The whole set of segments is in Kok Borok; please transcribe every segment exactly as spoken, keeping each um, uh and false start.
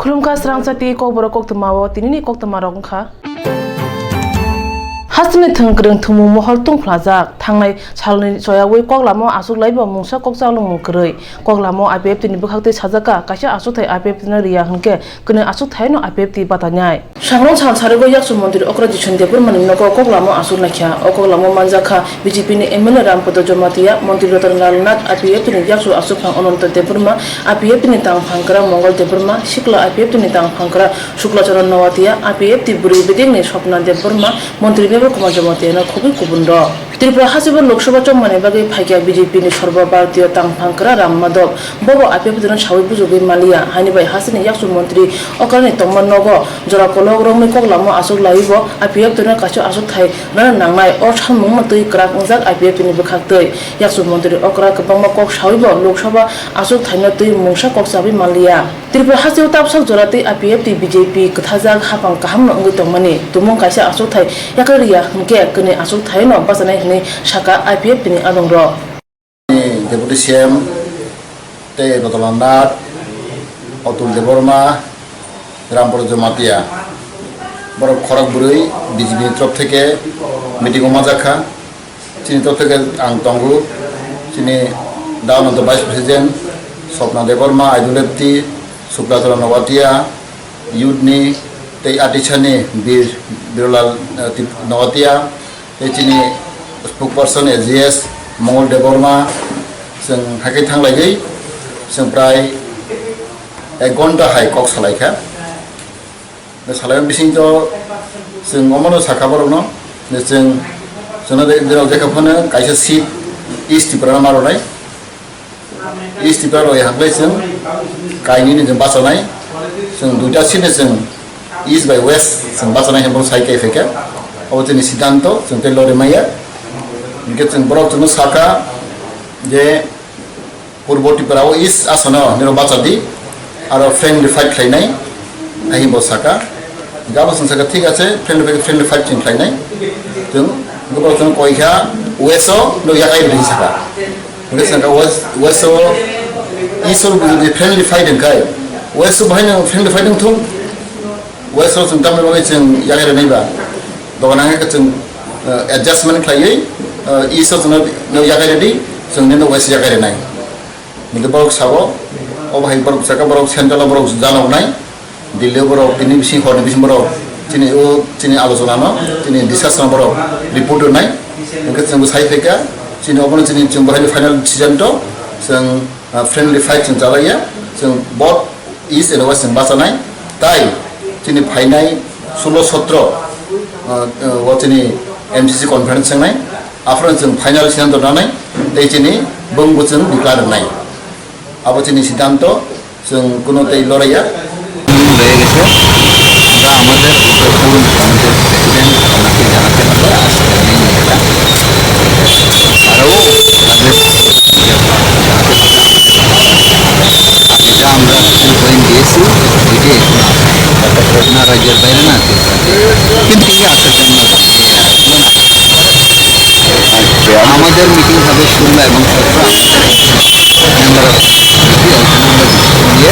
Khulumkha srangsa tei kokborok koktwmao tinini koktwmarok wngkha. Hasteni thwngkwrwng thwngmung mohor tungphlajak. Thangnai salni choyawi koklamo achuk laibo mungsa kokchak longmung kwrwi. Koklamo I P F T ni bwkhaktwi sajak kha, kaisa achukthai I P F T no riya hwnkhe kwnwi achukthai no I P F T batanai. Sangrong sal sarigo yakchu montri okra Jison Debbarmani nogo koklamo achuk laikha. O koklamo manjakha B J P ni M L A Rampada Jamatia, montri Ratan Lal Nath, I P F T ni yakchu achukphang Ananta Debbarma, I P F T ni tangphang kwrak Mongol Debbarma, sikla I P F T ni tangphang kwrak Shukla Charan Noatia, I P F T bwrwi bedekni Swapna Debbarma, montri Mevar Kumar Jamatia no khobwi kubun rok. Tripura hasteo Lok Sabha chongmani bagwi phaikha B J P ni Sarba Bharatiya tangphang kwrak Ram Madhav. Bobo I P F T no sawi bujogwi manliya, haini bai hasteni yakchu montri okrani tongma nogo jora kolok romwi koklamo achuk laiwi bo I P F T no kaisa achukthai rwna nangnai. O samungno twi kwrak wngjak I P F T ni bwkhaktwi. Yakchu montri okra kwbangma kok sawi bo Lok Sabha achukthai no twi mungsa kok chawi manliya. Tripura hasteo tabsak jora tei I P F T B J P kwthajak haphang kahamno wngwi tongmani tumung kaisa achukthai yakarwi ya hwnkhe kwnwi achukthai no bachanai hwnwi sakha I P F T ni adongrok. Deputy C M tei Ratan Lal Nath, Atul Debbarma, Rampada Jamatia, borok khorok bwrwi B J P ni torof theke meeting o manjakha. Chini torof theke ang tongo, chini Daonanto Vice President, Swapna Debbarma, I W F T, Suklachara Noatia, youth ni tei Atisani Bir Birlal, eh, Tip-, Noatia, tei chini spokesperson A G S Mongol Debbarma, chwng haikhe thanglaigwi, chwng prai ek ghonta hai kok salaikha. Salai bising to chwng omono sakha borokno, je chwng, chwngno de, de, jekha phano kaisa seat East Tripura no ma rwnai. East Tripura roi haklai chwng kainwi ni chwng bachanai. Chwng duita seat ni chwng East bai West chwng bachanai hwnwi sai kai phaikha. Obo chini siddhanto, chwng tei lori maya. Hinkhe chwng borok chwngno sakha je Purbo Tripura o East Assam no niro bacha di, aro friendly fight khlainai, ahi bo saka. Gabo song saka, thik ache, friendly fight, friendly fight chwng khlainai. Chwng, gabo chwng koi kha, West o no yakai di saka. West saka, West, West o East o jodi friendly fight wngkhai, West o bahai no friendly fight wngthung. West o chwng tamni bagwi chwng yakai rwnai ba. Dogan ang khe chwng, eh, adjustment khlaiwi, eh, East o chwngno, no yakai rwdi, chwng nino West yakai rwnai. Hinkhe borok sao, obo hai borok saka borok central o borok janoknai, Delhi o borok tini bising horni bising borok chini o chini alochona no, chini discussion borok report rwnai. Hinkhe chwngbo sai phaikha, chini obono chini chwng bahai final decision to, chwng, ah, friendly fight chwng chalaiya, chwng both East and West chwng bachanai, tai chini phainai sulo sotro, ah, ah, o chini M C C conference wngnai, aphuru chwng final siddhanto nanai, tei chini bwngbo chwng declare wngnai. Abo chini siddhanto, chwng kuno tei loraiya. হয়ে গেছে। আমরা আমাদের উত্তরপূর্ব কমিটির প্রেসিডেন্ট ওনাকে জানাতে হবে আজকে নেই এটা। আরও তাদের যেটা আমরা সুইং দিয়েছি, এটি এখন আপনারা রাজ্যের বাইরে না, কিন্তু এই আটটা জেলা আমাদের মিটিং হবে ষোলো এবং সতেরো, আমাদের মেম্বার অফ কমিটি, ওইখানে আমরা ডিসিশন নিয়ে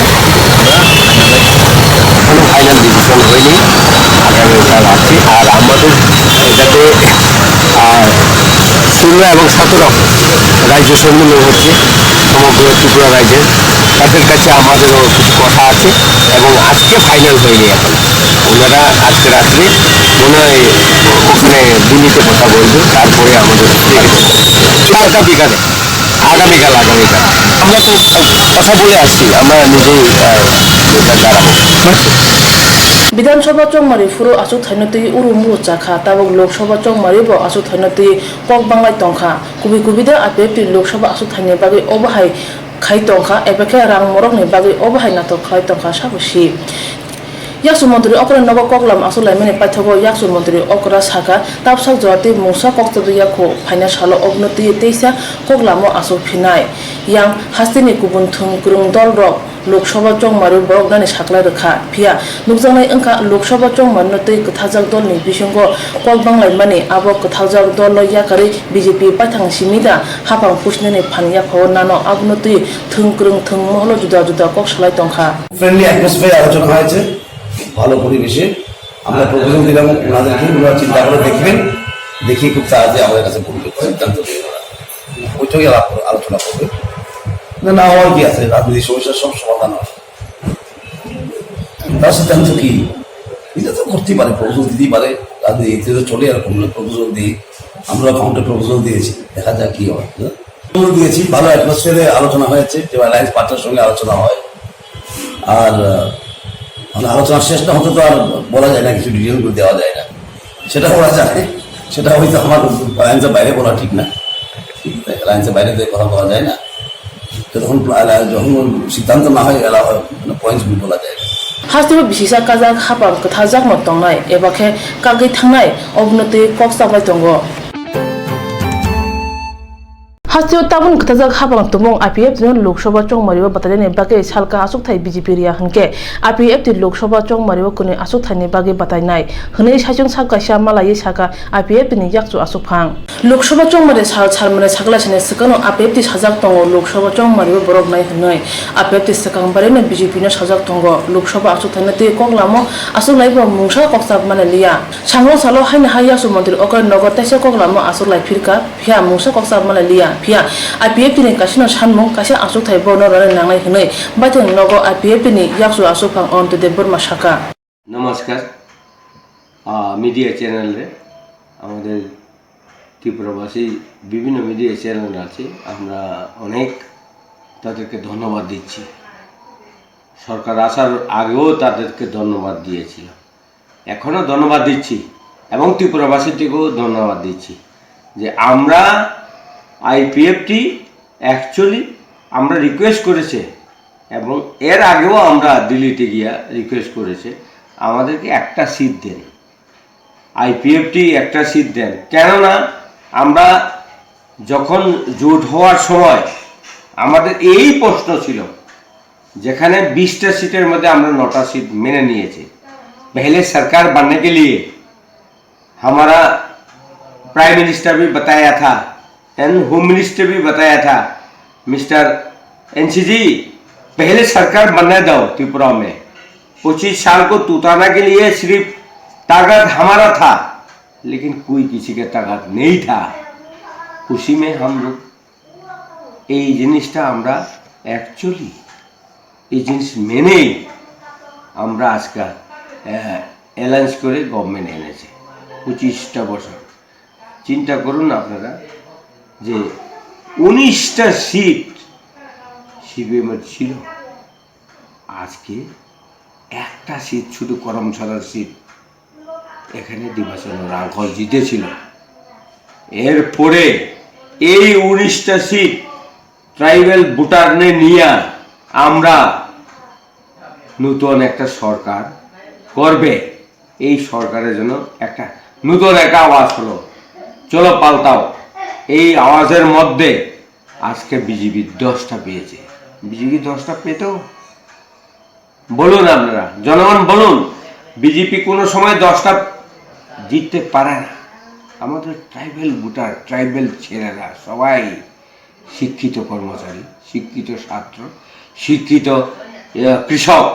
আমরা ফাইনাল ডিসিশন হয়নি, আগামীকাল আছে। আর আমাদের যাতে, আহ, ষোলো এবং সতেরো রাজ্য সম্মিলন হচ্ছে সমগ্র ত্রিপুরা রাজ্যের, তাদের কাছে আমাদেরও কিছু কথা আছে এবং আজকে ফাইনাল হয়নি এখন। ওনারা আজকে রাত্রে মনে হয় ওখানে দিল্লিতে কথা বলবে, তারপরে আমাদের ঠিক আছে। কালকা বিকালে, আগামীকাল, আগামীকাল। আমরা তো কথা বলে আসছি, আমরা নিজেই, আহ, এটা দাঁড়াবো। Bidhan Sabha chongmari phuru achuk thaino twi uru muru chakha, tabuk Lok Sabha chongmari bo achuk thaino twi kok banglai tongkha. Kubui kubui de I P F T Lok Sabha achuk thaini bagwi obo hai khai tongkha, eba khe rang morokni bagwi obo hai natok khlai tongkha sabo si. Yakchu montri okra nogo koklam aswk laimani paithago yakchu montri okra sakha, tapsak jora tei mungsa kok chobwi yakho phaina salo obono twiwi teisa koklamo aswk phinai. Yang hasteni kubun thwng kwrwng dol rok Lok Sabha chongmari borok nani saklai rwkha, phiya nukjaknai wngkha Lok Sabha chongmarino tei kwtharjak dolni bisingo kok banglaimani, abo kwtharjak dolno yakarwi B J P paithang simi da haphang pusinani phan yaphao nano, abono twi thwng kwrwng thwng moholo juda juda kok salai tongkha. Friendly atmosphere আলোচনা হয়েছে, ভালো পরিবেশে আমরা প্রপোজাল দিলাম ওনাদেরকে, ওনারা চিন্তা করে দেখবেন, দেখে খুব তাড়াতাড়ি আমাদের কাছে বলবে, সিদ্ধান্ত দেবে ওরা। বৈঠকে আলাপ-, আলোচনা করবে। না, না হওয়ার কি আছে, রাজনীতির সমস্যা সব সমাধান হয়। তার সিদ্ধান্ত কি? এটা তো করতেই পারে, প্রপোজাল দিতেই পারে। রাজনীতি তো চলে এরকম, প্রপোজাল দিয়ে আমরা কাউন্টার প্রপোজাল দিয়েছি, দেখা যাক কি হয়। প্রপোজাল দিয়েছি, ভালো অ্যাটমসফিয়ারে আলোচনা হয়েছে, যে অ্যালায়েন্স পার্টনার সঙ্গে আলোচনা হয়। আর আহ, মানে আলোচনা শেষ না হতে তো আর বলা যায় না, কিছু ডিটেল করে দেওয়া যায় না। সেটা ওরা জানে, সেটা হয়তো আমার অ্যালায়েন্সের বাইরে বলা ঠিক না। ঠিক আছে, অ্যালায়েন্সের বাইরে তো কথা বলা যায় না। যতক্ষণ প্লা-, যখন সিদ্ধান্ত না হয়, এলা-, মানে পয়েন্টস বলা যায় না। Hasteo bisisa kajak haphang kwtharjakno tongnai eba khe kagwi thangnai, obono twi kok chaplai tongo. Hasteo tabukni kwtharjak haphang tumung I P F T no Lok Sabha chongmario batainani bagwi salka achukthai B J P riya hwnkhe, I P F T Lok Sabha chongmario kwnwi achukthaini bagwi batainai hwnwi saichung sak kaisa malaiwi sakha I P F T ni yakchu achukphang. Lok Sabha chongmari sal salmani saklaisani swkangno I P F T sajak tongo, Lok Sabha chongmario borok nai hwnwi I P F T swkang barino B J P no sajak tongo, Lok Sabha achukthani twi koklamo achuklaibo mungsa kokchap manaliya. Sangno salo haini ha yakchu montri okra nogo teisa koklamo achuklai phirkha. Phiya mungsa kokchap manaliya, phiya I P F T ni kaisano sanmung kaisa achukthai bono rwna nangnai hwnwi baithang nogo I P F T ni yakchu achukphang Ananto Debbarma sakha. নমস্কার। আহ, মিডিয়া চ্যানেলে আমাদের ত্রিপুরাবাসী বিভিন্ন media channel আছে, আমরা অনেক তাদেরকে ধন্যবাদ দিচ্ছি। সরকার আসার আগেও তাদেরকে ধন্যবাদ দিয়েছিলাম, এখনও ধন্যবাদ দিচ্ছি এবং ত্রিপুরাবাসীদেরকেও ধন্যবাদ দিচ্ছি যে আমরা আইপিএফটি অ্যাকচুয়ালি আমরা রিকোয়েস্ট করেছে এবং এর আগেও আমরা দিল্লিতে গিয়া রিকোয়েস্ট করেছে আমাদেরকে একটা সিট দেন, আইপিএফটি একটা সিট দেন। কেননা আমরা যখন জোট হওয়ার সময় আমাদের এই প্রশ্ন ছিল, যেখানে বিশটা সিটের মধ্যে আমরা নটা সিট মেনে নিয়েছি। पहले सरकार बनने के लिए हमारा प्राइम मिनिस्टर भी बताया था एंड होम मिनिस्टर भी बताया था, मिस्टर एनसी जी, पहले सरकार बनने दो त्रिपुरा में, पच्चीस साल को तुताने के लिए सिर्फ ताकत हमारा था, लेकिन कोई किसी के ताकत नहीं था। उसी में हम लोग এই জিনিসটা আমরা অ্যাকচুয়ালি এই জিনিস মেনেই আমরা আজকাল অ্যালায়েন্স করে গভর্নমেন্ট এনেছে পঁচিশটা বছর। চিন্তা করুন আপনারা যে উনিশটা সিট সিপিএমের ছিল, আজকে একটা সিট শুধু করমছড়ার সিট, এখানে ডিমাচন্দ্র রাংখল জিতেছিল। এরপরে এই উনিশটা সিট ট্রাইবাল ভোটার নিয়ে আমরা নতুন একটা সরকার করবে। এই সরকারের জন্য একটা নতুন একটা আওয়াজ হলো, চলো পাল্টাও। এই আওয়াজের মধ্যে আজকে বিজেপি দশটা পেয়েছে। বিজেপি দশটা পেতেও বলুন আপনারা, জনগণ বলুন, বিজেপি কোনো সময় দশটা জিততে পারে না। আমাদের ট্রাইবাল ভোটার, ট্রাইবাল ছেলেরা সবাই শিক্ষিত কর্মচারী, শিক্ষিত ছাত্র, শিক্ষিত, আহ, কৃষক,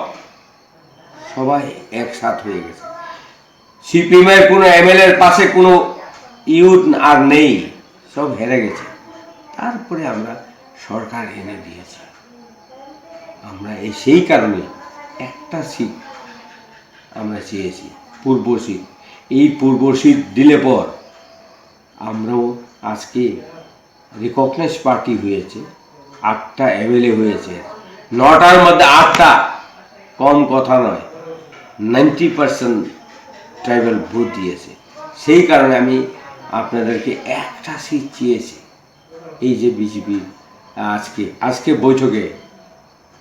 সবাই একসাথ হয়ে গেছে। সিপিএমের কোনো এমএলএর পাশে কোনো ইউথ আর নেই, সব হেরে গেছে। তারপরে আমরা সরকার এনে দিয়েছি। আমরা এই সেই কারণে একটা সিট আমরা চেয়েছি, পূর্ব সিট। এই পূর্ব সিট দিলে পর আমরাও আজকে রিকগনাইজ পার্টি হয়েছে, আটটা এমএলএ হয়েছে, নটার মধ্যে আটটা, কম কথা নয়, নাইনটি পার্সেন্ট ট্রাইবাল ভোট দিয়েছে। সেই কারণে আমি আপনাদেরকে একটা সিট চেয়েছি। এই যে বিজেপি আজকে, আজকে বৈঠকে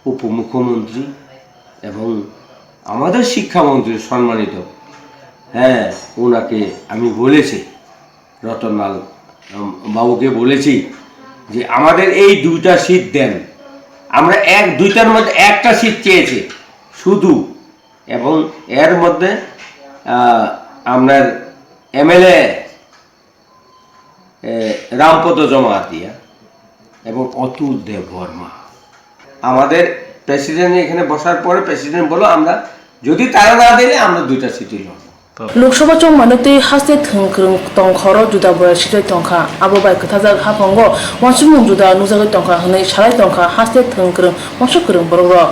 উপমুখ্যমন্ত্রী এবং আমাদের শিক্ষামন্ত্রী সম্মানিত, হ্যাঁ, ওনাকে আমি বলেছি, রতনলাল, উম, বাবুকে বলেছি যে আমাদের এই দুইটা সিট দেন। আমরা এক দুইটার মধ্যে একটা সিট চেয়েছি শুধু, এবং এর মধ্যে, আহ, আপনার এমএলএ, এ, রামপদ জমাতিয়া এবং অতুল দেব বর্মা। আমাদের প্রেসিডেন্ট এখানে বসার পরে প্রেসিডেন্ট বলো, আমরা যদি তারা না দিলে আমরা দুইটা সিটই লড়বো। Lok Sabha chongmani twi haste thwng kwrwng tongkhoro juda boya sijai tongkha, abo bai kwthajak haphango uansukmung juda nukjagwi tongkha hwnwi salai tongkha haste thwng kwrwng uansuk kwrwng borokrok.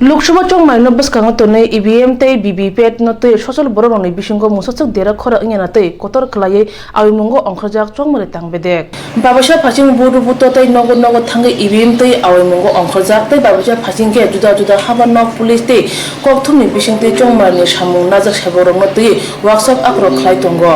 Lok Sabha chongmani no bwskango tonwi E V M tei V V P A T no twi sosol borokrokni bisingo mungsa swk dera khora wngya na twi kotor khwlaiwi awaimungo ongkhorjak chongmani tang bedek. Babaisa phasing budu buto tei nogo nogo thangwi E V M twi awaimungo ongkhorjak tei babaisa phasing khe juda juda habar nok police tei kokthumni bisingtwi chongmani samung najak sebokrokno twi workshop akhoro khlai tongo.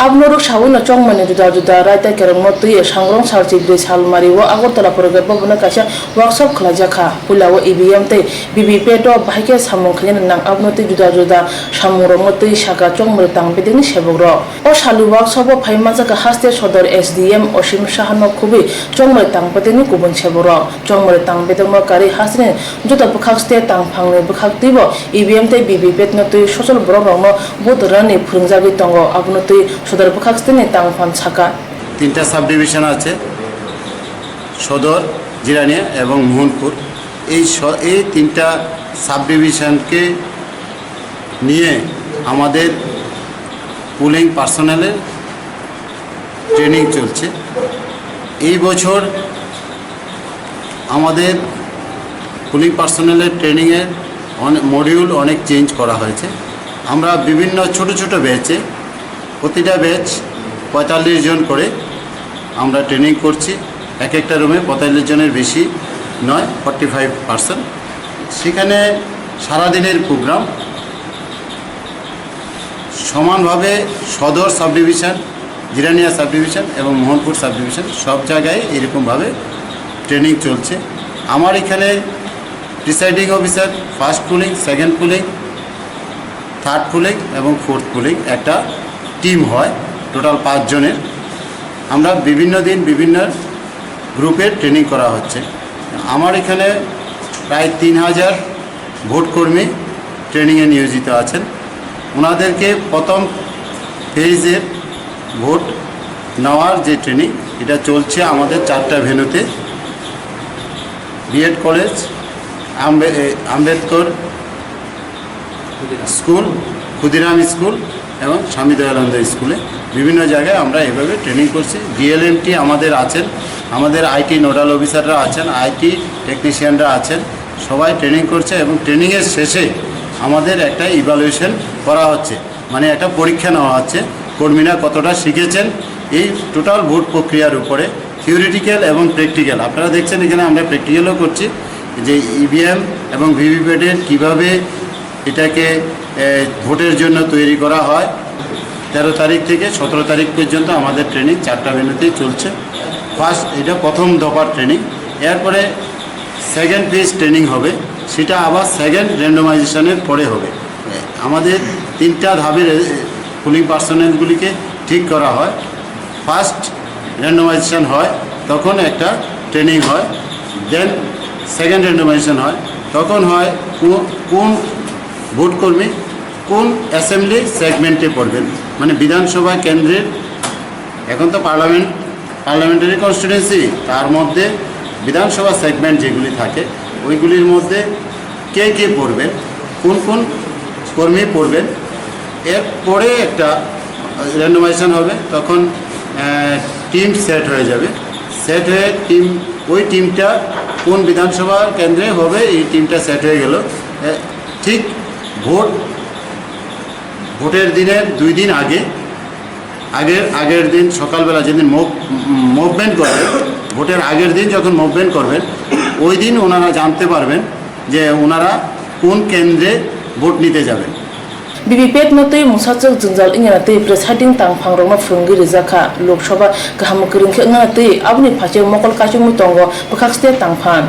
Abono rwk sawino chongmani juda juda raida kerongno twi sangrong salchi bwrwi salmario Agartala Pragya Bhavan-o kaisa workshop khwlaijakha. Puilao E V M tei V V P A T o bahai khe samung khlaina nang abono twi juda juda samungrokno twi saka chongmani tang bedekni sebokrok. O salni workshop-o phai manjakha haste sodor S D M Osim Saha no khubui chongmani tang bedekni kubun sebokrok. Chongmani tang bedekno karwi hasteni joto bwkhak ste tangphangni bwkhak twibo E V M tei V V P A T no twi sosol borokrokno vote rwnani phwrwngjagwi tongo, abono twi sodor bwkhak steni tangphang saka. তিনটা sub division আছে, সদর, জিরানিয়া এবং মোহনপুর। এই স-, এই তিনটা সাব ডিভিশনকে নিয়ে আমাদের পুলিং পার্সোনেলের ট্রেনিং চলছে। এই বছর আমাদের পুলিং পার্সোনেলের ট্রেনিংয়ের অনে-, মডিউল অনেক চেঞ্জ করা হয়েছে। আমরা বিভিন্ন ছোট ছোট ব্যাচে, প্রতিটা ব্যাচ পঁয়তাল্লিশ জন করে আমরা ট্রেনিং করছি। এক একটা রুমে পঁয়তাল্লিশ জনের বেশি নয়, ফর্টি ফাইভ পার্সন। সেখানে সারাদিনের প্রোগ্রাম সমানভাবে সদর sub division, Jirania sub division এবং মোহনপুর সাব ডিভিশন সব জায়গায় এরকমভাবে ট্রেনিং চলছে। আমার এখানে presiding officer, first pulling, second pulling, third pulling এবং ফোর্থ পুলিং একটা টিম হয়, টোটাল পাঁচজনের। আমরা বিভিন্ন দিন বিভিন্ন গ্রুপে ট্রেনিং করা হচ্ছে। আমার এখানে প্রায় তিন হাজার ভোটকর্মী ট্রেনিংয়ে নিয়োজিত আছেন। ওনাদেরকে প্রথম ফেজের ভোট নেওয়ার যে ট্রেনিং, এটা চলছে আমাদের চারটা ভেন্যুতে, বিএড কলেজ, আম্বে-, এ, আম্বেদকর স্কুল, ক্ষুদিরাম স্কুল এবং স্বামী দয়ানন্দ স্কুলে বিভিন্ন জায়গায় আমরা এভাবে ট্রেনিং করছি। ডিএলএমটি আমাদের আছেন, আমাদের আইটি নোডাল অফিসাররা আছেন, আইটি টেকনিশিয়ানরা আছেন, সবাই ট্রেনিং করছে এবং ট্রেনিংয়ের শেষে আমাদের একটা ইভ্যালুয়েশন করা হচ্ছে, মানে একটা পরীক্ষা নেওয়া হচ্ছে কর্মীরা কতটা শিখেছেন এই টোটাল ভোট প্রক্রিয়ার উপরে, থিওরিটিক্যাল এবং প্র্যাকটিক্যাল। আপনারা দেখছেন এখানে আমরা প্র্যাকটিক্যালও করছি যে ইভিএম এবং ভিভিপ্যাটের কীভাবে এটাকে, এ, ভোটের জন্য তৈরি করা হয়। তেরো তারিখ থেকে সতেরো তারিখ পর্যন্ত আমাদের ট্রেনিং চারটা ভেন্যুতেই চলছে। ফার্স্ট, এটা প্রথম দফার ট্রেনিং। এরপরে সেকেন্ড ফেজ ট্রেনিং হবে, সেটা আবার সেকেন্ড র্যান্ডমাইজেশনের পরে হবে। আমাদের তিনটা ধাপে পুলিং পার্সোনেলগুলিকে ঠিক করা হয়। ফার্স্ট র্যান্ডমাইজেশন হয়, তখন একটা ট্রেনিং হয়, দেন সেকেন্ড র্যান্ডমাইজেশন হয়, তখন হয় কো-, কোন ভোটকর্মী কোন অ্যাসেম্বলি সেগমেন্টে পড়বেন, মানে বিধানসভা কেন্দ্রের, এখন তো পার্লামেন্ট, পার্লামেন্টারি কনস্টিটিউয়েন্সি, তার মধ্যে বিধানসভা সেগমেন্ট যেগুলি থাকে, ওইগুলির মধ্যে কে কে পড়বেন, কোন কোন কর্মী পড়বেন, এরপরে একটা র্যান্ডমাইজেশন হবে, তখন, আহ, টিম সেট হয়ে যাবে। সেট হয়ে টিম, ওই টিমটা কোন বিধানসভা কেন্দ্রে হবে, এই টিমটা সেট হয়ে গেল। এ, ঠিক ভোট, ভোটের দিনের দুই দিন আগে, আগের, আগের দিন সকালবেলা যেদিন মুভ-, মুভমেন্ট করবেন, ভোটের আগের দিন যখন মুভমেন্ট করবেন, ওই দিন ওনারা জানতে পারবেন যে ওনারা কোন কেন্দ্রে ভোট নিতে যাবেন। Bibipet no twi mungsachwk jwngjal wngya na twi presiding tangphang rokno phwrwngwi rijak kha. Lok Sabha kaham kwrwng khe wngya na twi aboni phaising mokol kaichomwi tongo bwkhak state tangphang.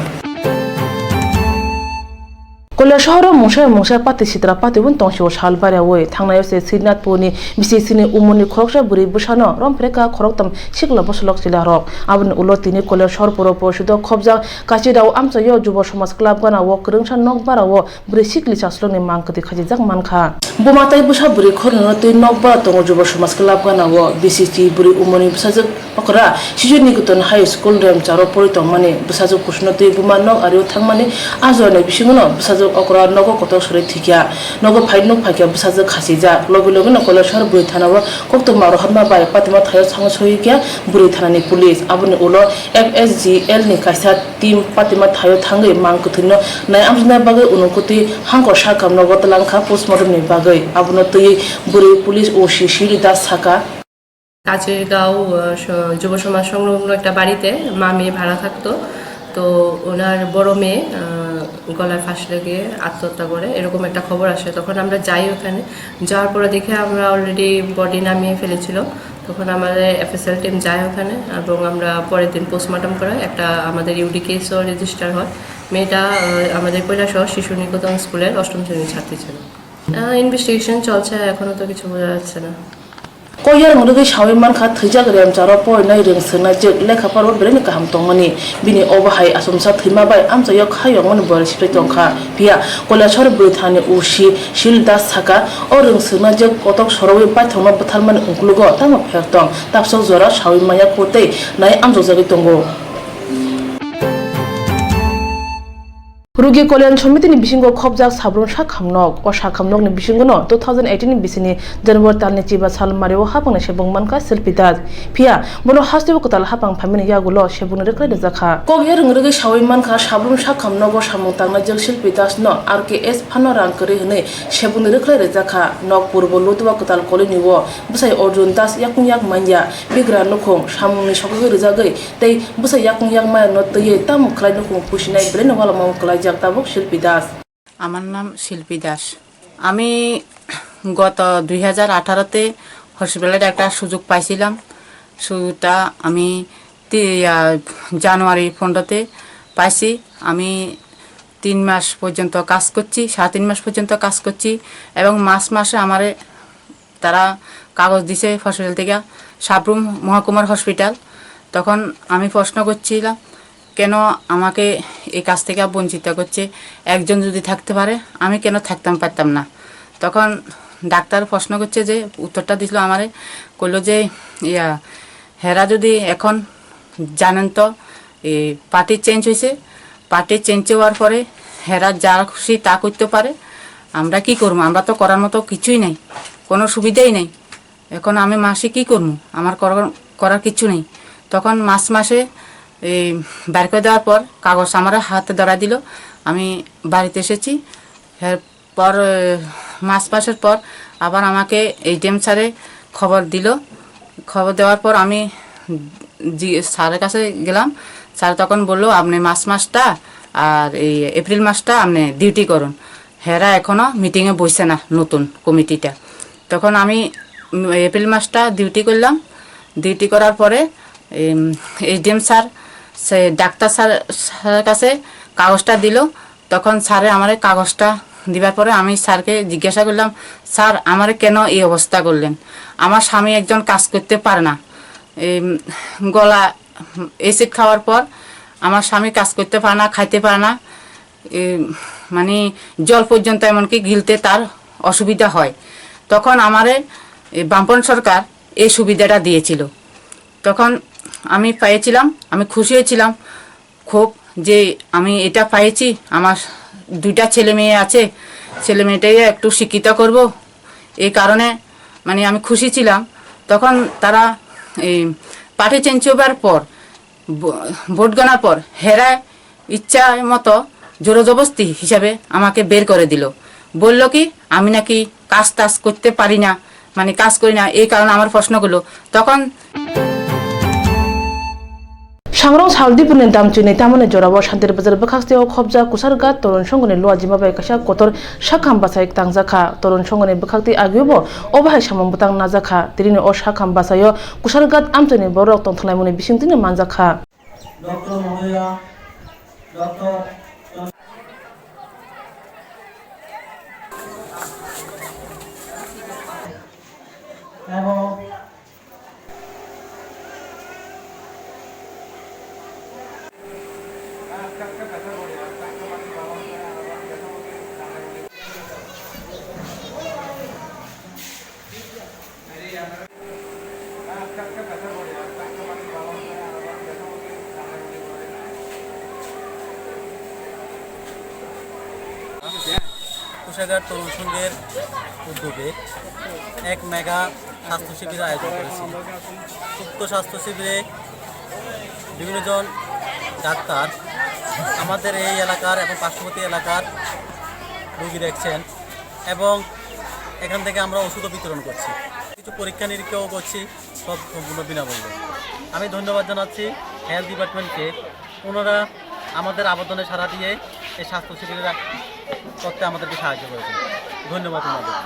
Koilashahar o mungsa mungsa pati sitra pati wng tong sio sal bariawi thangnai o se Srinathpur ni bisi sini umor ni khoroksa bwrwi bwsano romphre ka khoroktham sikla bosolok chwla rok. Aboni ulo tini Koilashahar Puro Porishod o khobjak kachi rao amchaio Jubo Somaj Club gana o kwrwngsa nokbara o bwrwi sikli chaslokni mang kwtwi khachijak mankha. Buma tei bwsa bwrwi khornino twi nokbara tongo Jubo Somaj Club gana o bisi si bwrwi umorni bwsajwk okra Sisuni Goton High School Remcharo pori tongmani bwsajwk kusuno twi buma nok ario thangmani a jorani bisingono bwsajwk okra nogo kotor sorwi thwikha. Nogo phai nuk phaikha bwsajwk khachijak. Logi logino Koilashahar bwrwi thanao koktwma rohorma bai patima thaio sangwi soyikha bwrwi thanani police. Aboni ulo F S G L ni kaisa team patima thaio thangwi mang kwthwino nai amjokna bagwi unukutwi hangkor sakam nogo twlangkha postmortem ni bagwi. Abono twiwi bwrwi police O C Shili Das sakha. কাচেরগাঁও, আহ, স-, যুব সমাজ সংলগ্ন একটা বাড়িতে মা মেয়ে ভাড়া থাকতো। তো ওনার বড় মেয়ে, আহ, গলায় ফাঁস লেগে আত্মহত্যা করে, এরকম একটা খবর আসে। তখন আমরা যাই ওখানে, যাওয়ার পরে দেখে আমরা already body নামিয়ে ফেলেছিল। তখন আমাদের F S L team যায় ওখানে এবং আমরা পরের দিন postmortem করাই। একটা আমাদের U D case ও register হয়। মেয়েটা, আহ, আমাদের কৈলাসহর শিশু নিকেতন স্কুলের অষ্টম শ্রেণীর ছাত্রী ছিল। আহ, investigation চলছে, এখনো তো কিছু বোঝা যাচ্ছে না। Koyar rwgwi sawi mankha, thwijak Remcharo porinai rwng swrwngnaijwk lekha paro belai kaham tongmani. Bini obo hai achomsa thwima bai amchaio kha yongmani bwrwi siphai tongkha. Phiya Koilashahar bwrwi thanani O C Shil Das sakha, o rwng swrwngnaijwk kotok sorowi baithangno bwtharmani uklogo tamo pher tong, tabsok jora sawi manya kho tei nai amjokjagwi tongo. Rugi Kalyan Samiti ni bisingo khobjak sabrum sakhamnok. O sakhamnok ni bisingo no two thousand eighteen ni bisini January talni chiba sal mario hapang ni sebung mankha Silpi Das. Phiya bono hasteo kwtal hapang phaimani yagulo sebung ni rwkhlai rwjakha. Kokya rwng rwgwi sawi mankha, sabrum sakhamnogo samung tangnai jwk Silpi Das no R K S phano rang kwrwi hwnwi sebung ni rwkhlai rwjakha. Nok purbo Lutwa kwtal kolini o bwsai Arjun Das yakung yak manya, bigra nukhung samung ni sokogwi rwjagwi tei bwsa yakung yakmaya no twiwi tamo khlai nukhung pusinai belai no walama o kwlaijak tabuk Silpi Das. আমার নাম শিল্পী দাস। আমি গত দুই হাজার আঠারোতে হসপিটালের একটা সুযোগ পাইছিলাম। সুযোগটা আমি তি-, ইয়া, জানুয়ারি পনেরোতে পাইছি। আমি তিন মাস পর্যন্ত কাজ করছি, সাড়ে তিন মাস পর্যন্ত কাজ করছি এবং মার্চ মাসে আমারে তারা কাগজ দিছে হসপিটাল থেকে, সাবরুম মহকুমার হসপিটাল। তখন আমি প্রশ্ন করছিলাম, "কেন আমাকে এই কাজ থেকে বঞ্চিত করছে? একজন যদি থাকতে পারে, আমি কেন থাকতাম পারতাম না?" তখন ডাক্তার প্রশ্ন করছে যে, উত্তরটা দিছিল আমারে, কইলো যে, ইয়া, হেরা যদি এখন জানেন তো, এই পার্টি চেঞ্জ হয়েছে, পার্টি চেঞ্জ হওয়ার পরে হেরা যা খুশি তা করতে পারে, আমরা কি করবো? আমরা তো করার মতো কিছুই নাই, কোনো সুবিধাই নাই। এখন আমি মাসে কি করবো? আমার করার, করার কিছু নেই। তখন মার্চ মাসে, এই, বের করে দেওয়ার পর কাগজ আমার হাতে ধরা দিল, আমি বাড়িতে এসেছি। এর পর, এ, মাস মাসের পর আবার আমাকে এডিএম স্যারে খবর দিল। খবর দেওয়ার পর আমি জি-, স্যারের কাছে গেলাম। স্যার তখন বলল, "আপনি মার্চ মাসটা আর এই এপ্রিল মাসটা আপনি ডিউটি করুন।" হেরা এখনো মিটিংয়ে বইছে না নতুন কমিটিটা। তখন আমি, উম, এপ্রিল মাসটা ডিউটি করলাম। ডিউটি করার পরে, এম, এডিএম স্যার, সে ডাক্তার স্যার, স্যারের কাছে কাগজটা দিল। তখন স্যারে আমারে কাগজটা দিবার পরে আমি স্যারকে জিজ্ঞাসা করলাম, "স্যার, আমারে কেন এই অবস্থা করলেন? আমার স্বামী একজন কাজ করতে পারে না, এই, উম, গলা অ্যাসিড খাওয়ার পর আমার স্বামী কাজ করতে পারে না, খাইতে পারে না, এই, মানে জল পর্যন্ত এমনকি গিলতে তার অসুবিধা হয়।" তখন আমারে এই বামপন সরকার এই সুবিধাটা দিয়েছিল। তখন আমি পেয়েছিলাম, আমি খুশি হয়েছিলাম খুব যে আমি এটা পেয়েছি। আমার দুইটা ছেলে মেয়ে আছে, ছেলে মেয়েটাকে একটু শিক্ষিত করব, এই কারণে মানে আমি খুশি ছিলাম। তখন তারা এই পার্টি চেঞ্জ হবার পর, ভো-, ভোট গণার পর হেরা ইচ্ছা মতো জোরজবস্তি হিসাবে আমাকে বের করে দিল। বলল কি, আমি নাকি কাজ টাজ করতে পারি না, মানে কাজ করি না, এই কারণে আমার প্রশ্নগুলো। তখন Sangrong Saldipurni Damchini tamoni jorao Shantir Bazar bwkhaktio khobjak Kusargat Torun Songoni luajima bai kaisa kotor sakham bachai tangjakha. Torun Songoni bwkhaktwi agiobo obo hai samung bwtang najakha. Tirini o sakham bachaio Kusargat amchaini borok tongthanglaimani bisingtwino manjakha. Doctor Mohoya, Doctor এবং কোষাগার তরুণ সংঘের উদ্যোগে এক মেগা স্বাস্থ্য শিবির আয়োজন করেছি। উক্ত স্বাস্থ্য শিবিরে বিভিন্ন জন ডাক্তার আমাদের এই এলাকার এবং পার্শ্ববর্তী এলাকার রোগী দেখছেন এবং এখান থেকে আমরা ওষুধও বিতরণ করছি, কিছু পরীক্ষা নিরীক্ষাও করছি, সব সম্পূর্ণ বিনামূল্যে। আমি ধন্যবাদ জানাচ্ছি হেলথ ডিপার্টমেন্টকে, ওনারা আমাদের আবেদনে সাড়া দিয়ে এই স্বাস্থ্য শিবির করতে আমাদেরকে সাহায্য করেছেন। ধন্যবাদ ওনাদের।